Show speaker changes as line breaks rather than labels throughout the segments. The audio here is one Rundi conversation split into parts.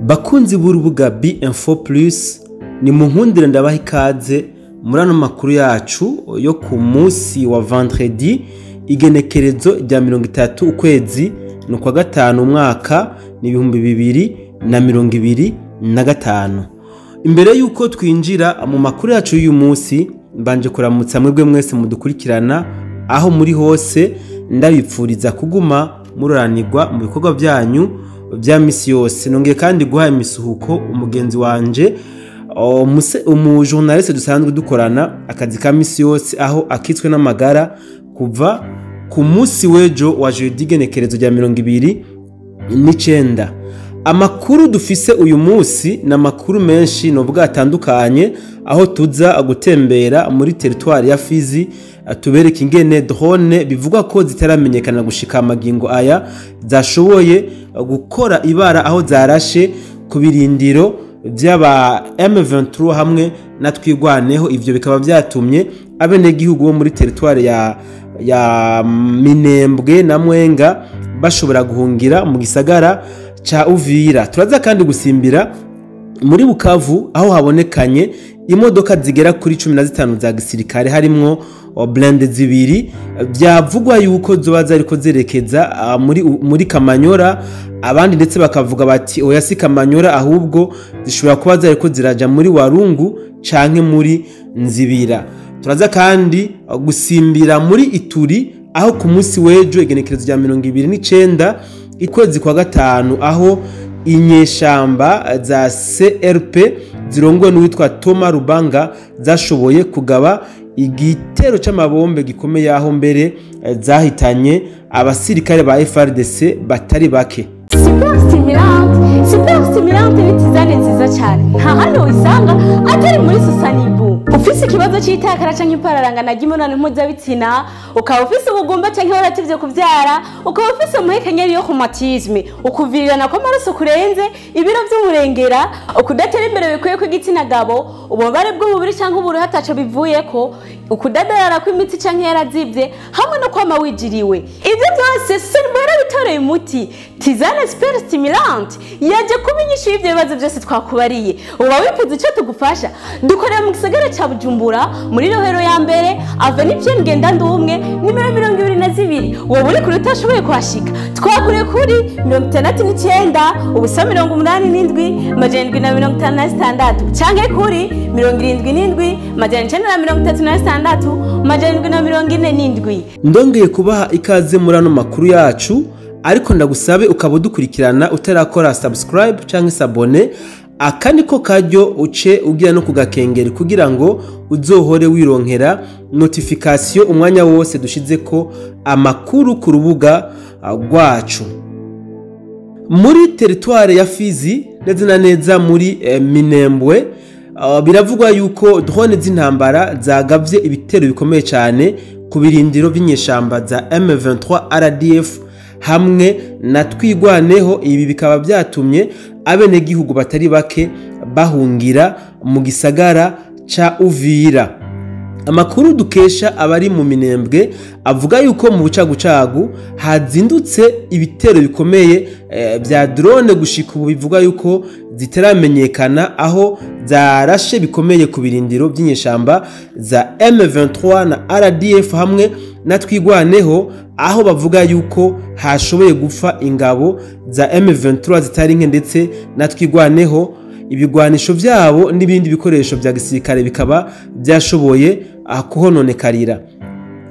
Bakunzi b'urubuga B-Info Plus, ni mu nkundire ndabaha ikaze muri ano makuru yacu yo ku munsi wa vendredi, igenekerezo rya 30 ukwezi ni ukwa gatanu, umwaka ni 2025. Imbere y'uko twinjira mu makuru yacu y'uyu munsi, mbanje kuramutsa mwebwe mwese mudukurikirana aho muri hose, ndabipfuriza kuguma mururanirwa mu bikorwa byanyu vya misi yose. Nongeye kandi guha imisuhuko umugenzi wanje, umujournaliste dusanzwe dukorana akazi ka misi yose, aho akitswe n'amagara kuva ku munsi w'ejo wa jeudi, igenekerezo rya 29. Amakuru dufise uyu munsi ni amakuru menshi nubwo atandukanye, aho tuza gutembera muri teritwari ya Fizi, tubereka ingene drone bivugwa ko zitaramenyekana gushika amagingo aya zashoboye gukora ibara, aho zarashe ku birindiro by'aba M23 hamwe na Twigwaneho. Ivyo bikaba byatumye abenegihugu bo muri teritwari ya Minembwe na Mwenga bashobora guhungira mu gisagara ca Uvira. Turaza kandi gusimbira muri Bukavu, aho habonekanye imodoka zigera kuri 15 za gisirikare, harimwo blende zibiri, byavugwa yuko zoba zariko zerekeza muri Kamanyora. Abandi ndetse bakavuga bati oya, si Kamanyora, ahubwo zishobora kuba zariko ziraja muri Warungu canke muri Nzibira. Turaza kandi gusimbira muri Ituri, aho ku munsi w'ejo, igenekerezo rya 29 ikwezi kwa gatanu, aho inyeshamba za CRP zirongowe n'uwitwa Thomas Rubanga zashoboye kugaba igitero c'amabombe gikomeye, aho mbere zahitanye abasirikare ba FARDC batari bake.
Super Stimulante, Super Stimulante ni tisane nziza cyane, nta handi uyisanga atari muri Susanibu. Ufise ikibazo cy'itakara canke ipararangana ry'imibonano mpuzabitsina, ukaba ufise ubugumba canke warativye kuvyara, ukaba ufise umuhekenyeri yo rhumatisme, ukuvirirana kw'amaraso kurenze, ibiro vy'umurengera, ukudatera imbere bikwiye kw'igitsina gabo, ububabare bw'umubiri canke uburuhe ataco bivuyeko, ukudadarara kw'imitsi canke yarazivye, hamwe no kwama wijiriwe, ivyo byose Susanibu yarabitoreye umuti. Tisane Super Stimulante yaje kuba inyishu y'ivyo bibazo byose twakubariye. Uba wifuza ico tugufasha, dukorera mu gisagara ca Bujumbura, muri Rohero ya mbere, avenue Pierre Ngendandumwe, nimero 22. Wowe uri kure utashoboye kuhashika, twakure kuri 69 087 756 canke kuri 77 936 747.
Ndongeye kubaha ikaze muri ano makuru yacu, ariko ndagusabe ukaba udukurikirana utarakora subscribe canke s'abonner, aka niko karyo uce ugira no kugakengeri kugira ngo uzohore wironkera notification umwanya wose dushizeko amakuru ku rubuga rwacu. Muri teritware ya Fizi, neza na neza muri Minembwe, biravugwa yuko drone z'intambara zagavye ibitero bikomeye cyane ku birindiro by'inyeshamba za M23 RDF hamwe na Twigwaneho. Ibi bikaba byatumye abenegihugu batari bake bahungira mu gisagara ca Uvira. Amakuru dukesha abari mu Minembwe avuga yuko mu bucagucagu hazindutse ibitero bikomeye bya drone, gushika ubu bivuga yuko zitaramenyekana, aho zarashe bikomeye ku birindiro by'inyeshamba za M23 na RDF hamwe na Twigwaneho, aho bavuga yuko hashoboye gupfa ingabo za M23 zitari nke ndetse na Twigwaneho, ibigwanisho vyabo n'ibindi bikoresho vya gisirikare bikaba byashoboye kuhononekarira.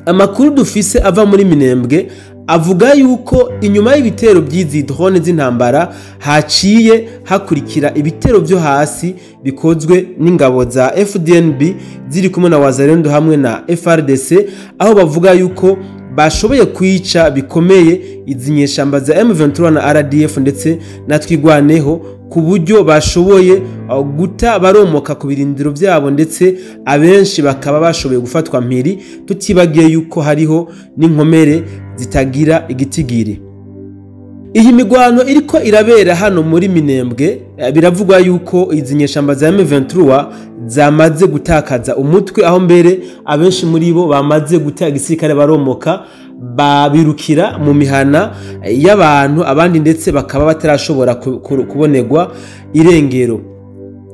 Amakuru dufise ava muri Minembwe avuga yuko inyuma y'ibitero by'izi drone z'intambara haciye hakurikira ibitero byo hasi bikozwe n'ingabo za FDNB ziri kumwe na Wazalendo hamwe na FARDC, aho bavuga yuko bashoboye kwica bikomeye izi nyeshamba za M23 na RDF ndetse na Twigwaneho, ku buryo bashoboye guta baromoka ku birindiro byabo, ndetse abenshi bakaba bashoboye gufatwa mpiri, tutibagiye yuko hariho n'inkomere zitagira igitigiri. Iyi migwano iriko irabera hano muri Minembwe, biravugwa yuko izi nyeshamba za M23 zamaze gutakaza umutwe, aho mbere abenshi muri bo bamaze guta igisirikare baromoka. Babirukira mu mihana y'abantu, abandi ndetse bakaba batarashobora kubonerwa irengero.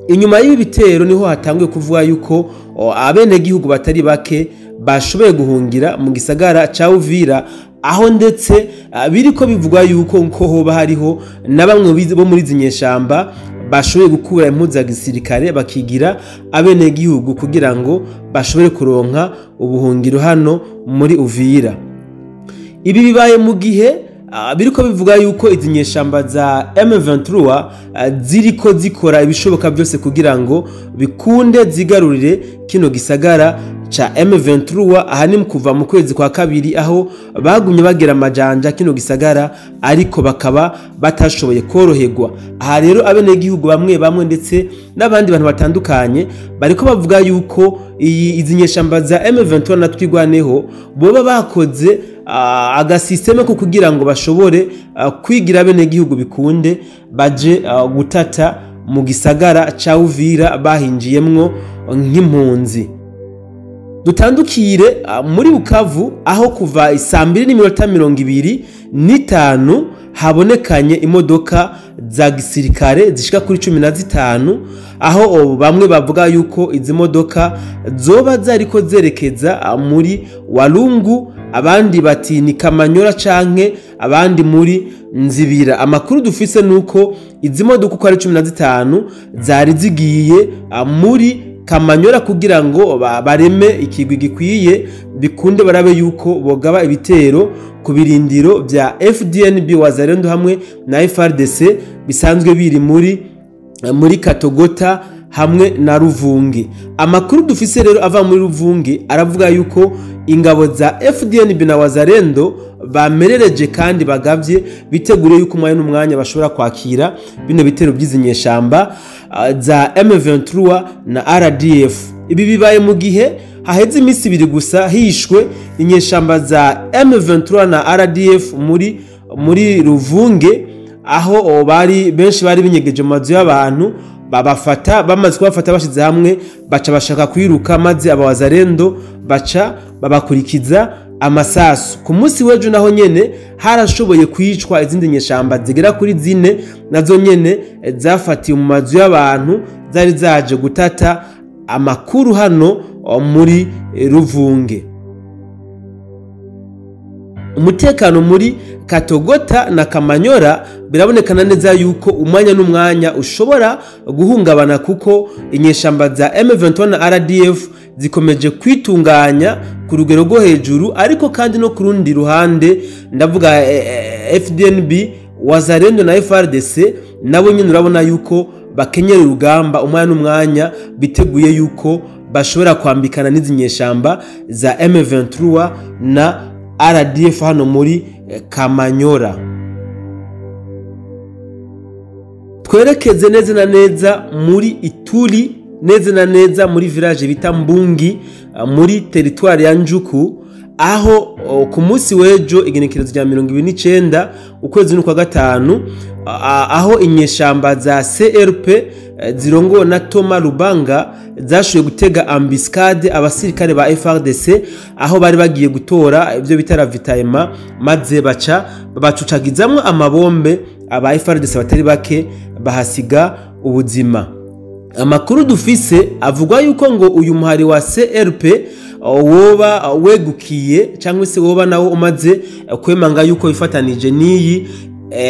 Inyuma y'ibi bitero niho hatanguye kuvuga yuko abenegihugu batari bake bashoboye guhungira mu gisagara ca Uvira, aho ndetse biriko bivugwa yuko nko hoba hariho na bamwe bo muri izi nyeshamba bashoboye gukura impuzu za gisirikare bakigira abenegihugu kugira ngo bashobore kuronka ubuhungiro hano muri Uvira. Ibi bibaye mu gihe biriko bivuga yuko izi nyeshamba za M23 ziriko zikora ibishoboka byose kugira ngo bikunde zigarurire kino gisagara ca M23. Ahanini kuva mu kwezi kwa kabiri aho bagumye bagera amajanja kino gisagara, ariko bakaba batashoboye koroherwa. Aha rero abenegihugu bamwe bamwe ndetse n'abandi bantu batandukanye bariko bavuga yuko izi nyeshamba za M23 na Twirwaneho boba bakoze agasisteme ko kugira ngo bashobore kwigira abenegihugu bikunde baje gutata mu gisagara ca Uvira bahinjiyemwo nk'impunzi. Dutandukire muri Bukavu, aho kuva saa 2:25 habonekanye imodoka za gisirikare zishika kuri 15, aho bamwe bavuga yuko izi modoka zoba zariko zerekeza muri Walungu, abandi bati ni Kamanyora canke abandi muri Nzibira. Amakuru dufise nuko izi modoka uko ari 15 zari zigiye muri Kamanyora kugira ngo bareme ikigwi gikwiye bikunde barabe yuko bogaba ibitero ku birindiro vya FDNB Wazalendo hamwe na FARDC bisanzwe biri muri Katogota hamwe na Ruvungi. Amakuru dufise rero ava muri Ruvungi aravuga yuko ingabo za FDNB na Wazalendo bamerereje kandi bagavye bitegure yuko umwanya n'umwanya bashobora kwakira bino bitero by'izi nyeshamba za M23 na RDF. Ibi bibaye mu gihe haheze iminsi ibiri gusa hishwe inyeshamba za M23 na RDF muri Ruvunge, aho bari benshi bari binyegeje mu mazu y'abantu, babafata bamaze kubafata bashize hamwe baca bashaka kwiruka, maze abawazalendo baca babakurikiza amasasu. Ku munsi w'ejo naho nyene harashoboye kwicwa izindi nyeshamba zigera kuri 4, nazo nyene zafatiye mu mazu y'abantu zari zaje gutata amakuru hano muri Ruvunge. Umutekano muri Katogota na Kamanyora birabonekana neza yuko umwanya n'umwanya ushobora guhungabana, kuko inyeshamba za M23 na RDF zikomeje kwitunganya ku rugero rwo hejuru, ariko kandi no ku rundi ruhande ndavuga FDNB Wazalendo na FARDC nabo nyine urabona yuko bakenyera urugamba umwanya n'umwanya, biteguye yuko bashobora kwambikana n'izi nyeshamba za M23 na RDF hano muri Kamanyora. Twerekeze neza na neza muri Ituri, neza na neza muri village bita Mbungi muri territoire ya Njuku, aho ku munsi w'ejo igenekerezo rya 29 ukwezi kwa gatanu, aho inyeshamba za CRP zirongowe na Thomas Lubanga zashoboye gutega embuscade abasirikare ba FARDC, aho bari bagiye gutora ibyo bita ravitaillement, maze baca bacucagizamwo amabombe aba FARDC batari bake bahasiga ubuzima. Amakuru dufise avuga yuko ngo uyu muhari wa CRP woba wegukiye cyangwa se woba nawo umaze kwemanga yuko ifatanije n'iyi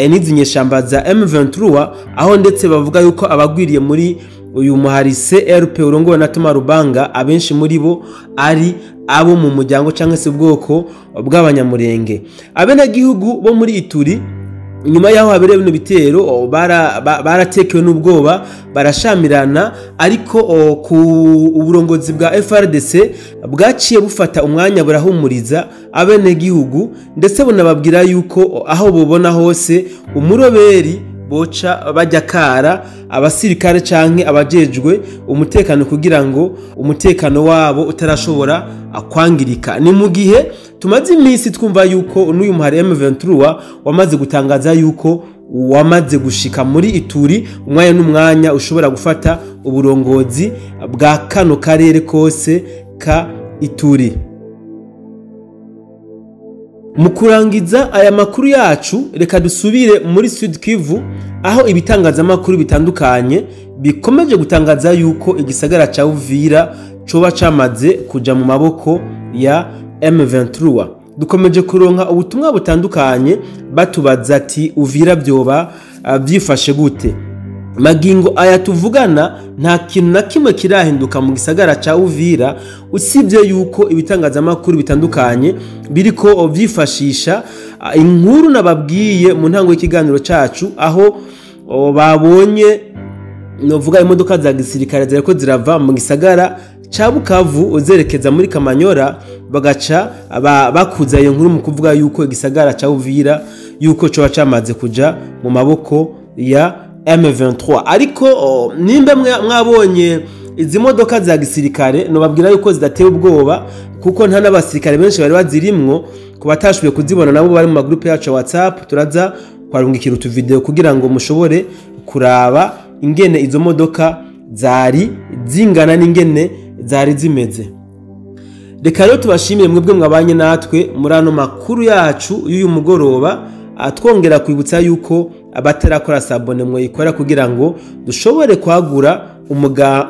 n'izi nyeshamba za M23, aho ndetse bavuga yuko abagwiriye muri uyu muhari CRP urongowe na Thomas Lubanga abenshi muri bo ari abo mu muryango cyangwa se ubwoko bw'abanyamurenge. Abenegihugu bo muri Ituri nyuma yaho habereye bino bitero baratekewe n'ubwoba barashamirana, ariko ku uburongozi bwa FARDC bwaciye bufata umwanya burahumuriza abenegihugu, ndetse bunababwira yuko aho bobona hose umuroberi boca bajya kara abasirikare canke abajejwe umutekano kugira ngo umutekano wabo utarashobora kwangirika. Ni mu gihe tumaze iminsi twumva yuko n'uyu muhari M23 wamaze gutangaza yuko wamaze gushika muri Ituri, umwanya n'umwanya ushobora gufata uburongozi bwa kano karere kose ka Ituri. Mu kurangiza aya makuru yacu, reka dusubire muri Sud Kivu, aho ibitangazamakuru bitandukanye bikomeje gutangaza yuko igisagara ca Uvira coba camaze kuja mu maboko ya M23. Dukomeje kuronka ubutumwa butandukanye batubaza ati Uvira vyoba vyifashe gute? Magingo aya tuvugana nta kintu na kimwe kirahinduka mu gisagara ca Uvira, usibye yuko ibitangazamakuru bitandukanye biriko vyifashisha inkuru nababwiye mu ntango y'ikiganiro cacu, aho babonye novuga imodoka za gisirikare ziriko zirava mu gisagara ca Bukavu zerekeza muri Kamanyora, bagaca bakuza iyo nkuru mu kuvuga yuko igisagara ca Uvira yuko coba camaze kuja mu maboko ya M23. Ariko nimba mwabonye izi modoka za gisirikare, nobabwira yuko zidateye ubwoba, kuko nta n'abasirikare benshi bari bazirimwo. Ku batashoboye kuzibona nabo bari mu magroupe yacu ya WhatsApp, turaza kwarungikira utuvideo kugira ngo mushobore kuraba ingene izo modoka zari zingana n'ingene zari zimeze. Reka rero tubashimire mwebwe mwabanye natwe muri ano makuru yacu y'uyu mugoroba, twongera kwibutsa yuko abatarakora s'abonner mwikora kugira ngo dushobore kwagura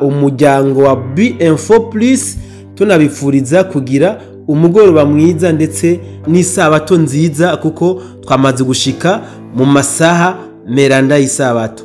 umuryango wa B-Info Plus. Tunabifuriza kugira umugoroba mwiza ndetse n'isabato nziza, kuko twamaze gushika mu masaha meranda y'isabato.